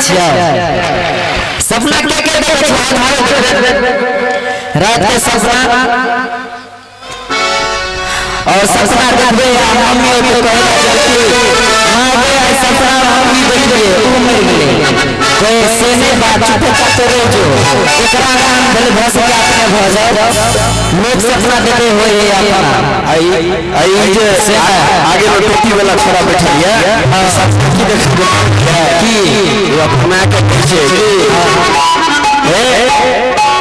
छियै? सपना के के देखै छियै रात के सपना? और सपना देखबे आ मम्मी के कहै चलती माँ गे आइ सपना मम्मी देखलिए उ मरि गेलै। कहे से नहीं बात, चुपचाप तो रह जो, एकरा नाम भेल भऽ सके अपने भऽ जाए। लोक सपना देखे होय है अपना। आई आई जे से आगे में टोपी वाला छोरा बैठल ये सपना की देखबे की ओ अपना के कहै छै कि ए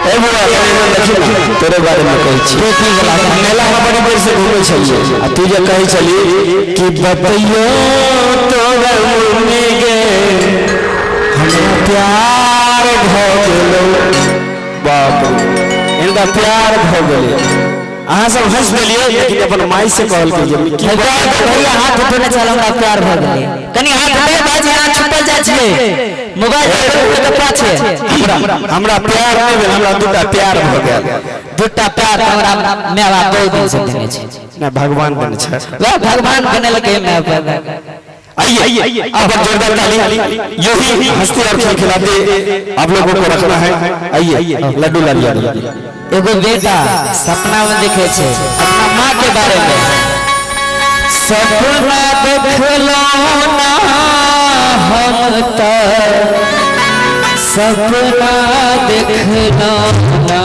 ए बुआ तनी एना देखी ना, तोरे बारे में कहै छी। टोपी वाला मेला में बड़ी देर से घूमै छलियै आ तू जे कहै छली कि बतैयो तोरा मम्मी गे हमरा प्यार भऽ गेलौ। बाप रे, हिनका प्यार भऽ गेलै। अहाँ सब हँसि देलियै, लेकिन अपन माय से कहलकै जे की भैया हाथ उठेने छल, हमरा प्यार भऽ गेलै। कनी हाथ उठे बाजी, अहाँ छुपल जाइ छियै मोबाइल के पाछे। हमरा हमरा प्यार नहि भेल, हमरा दूटा प्यार भऽ गेल। दूटा प्यार हमरा माय बाप बहुत दिन से देने छै। नहि, भगवान देने छै। वएह भगवान बनेलकै माय बाप। आइए आप जोरदार ताली, यूं ही हंसते और खिलखिलाते आप लोगों को रखना है। आइए लड्डू लाल यादव। एगो बेटा सपना में देखे छै अपना माँ के बारे में। सपना देखलो ना हम त, सपना देखलो ना,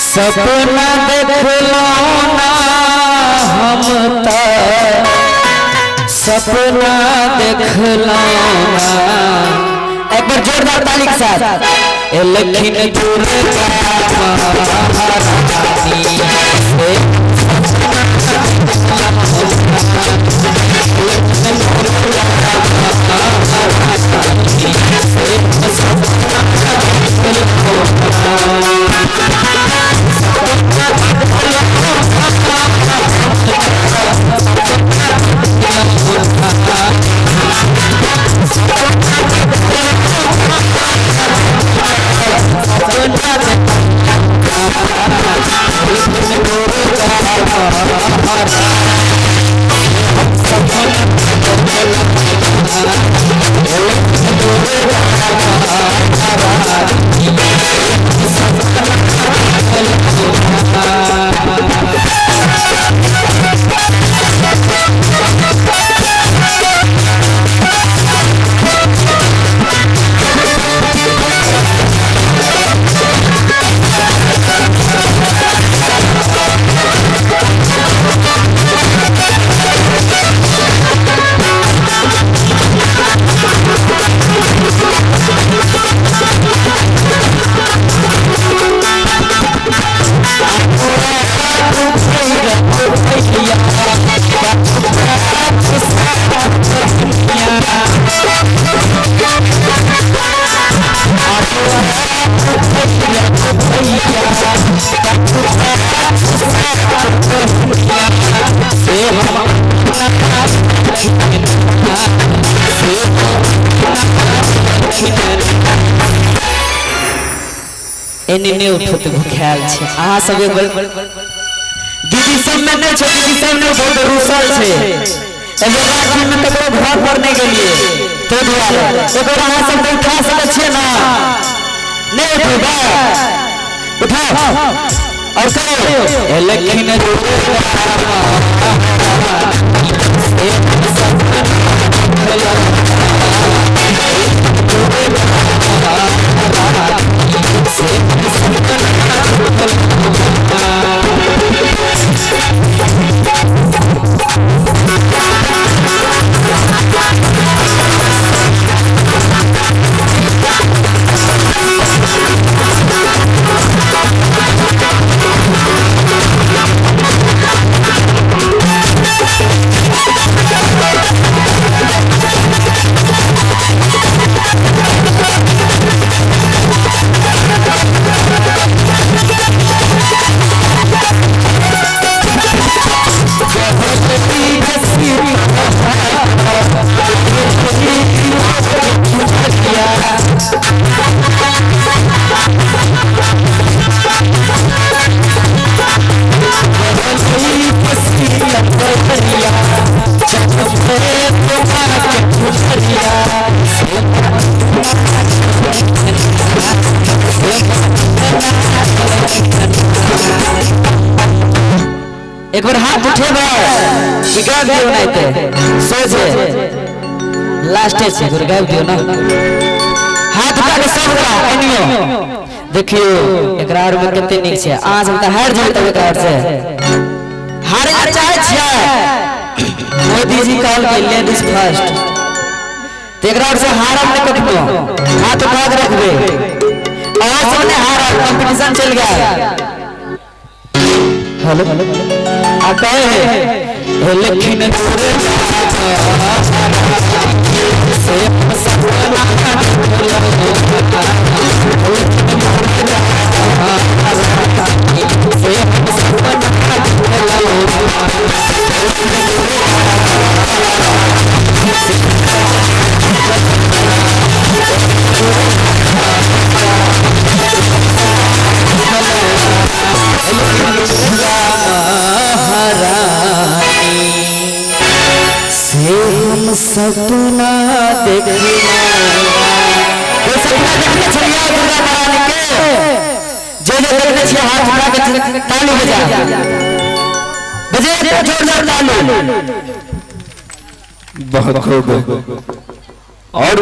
सपना देखलो ना हम त, सपना देखलो ना। एक बार जोरदार ताली के साथ। एलखिन दुर्गा महारानी, एने नहि उठत, भुखायल छै। अहाँ सब एक बेर दीदी सब में नहि छै, दीदी सब ने बहुत रुसल छै। एगो राखी में ककरो घर पर नहि गेलियै ताहि दुआरे। एक बेर अहाँ सब उठा सकै छियै ना? नहि उठेबै? उठाओ और करो। एलखिन निकाल दियौ नहि ते सोझे लास्टे छै, एक बेर गाबि दियौ ने। हाथ उठा के सब का एनियो देखियो, एकरा आर में कते नीक छै। अहाँ सब तऽ हारि जेबै तब एकरा आर से हारे ला चाहै छियै? मोदी जी कहलकै लेडीज फर्स्ट, तऽ एकरा आर से हारब नहि कखनो, हाथ उठा के रखबै। अहाँ सब नहि हारब, कंपटीशन चलि गेल। हेलो आ कहे है लेकिन से सपना से हम सपना देखना। कोई सपना देखने छलियै दुर्गा महारानी के? जे जे देखने छियै हाथ उठा के ताली बजा बजे, जोरदार ताली। बहुत खूब। और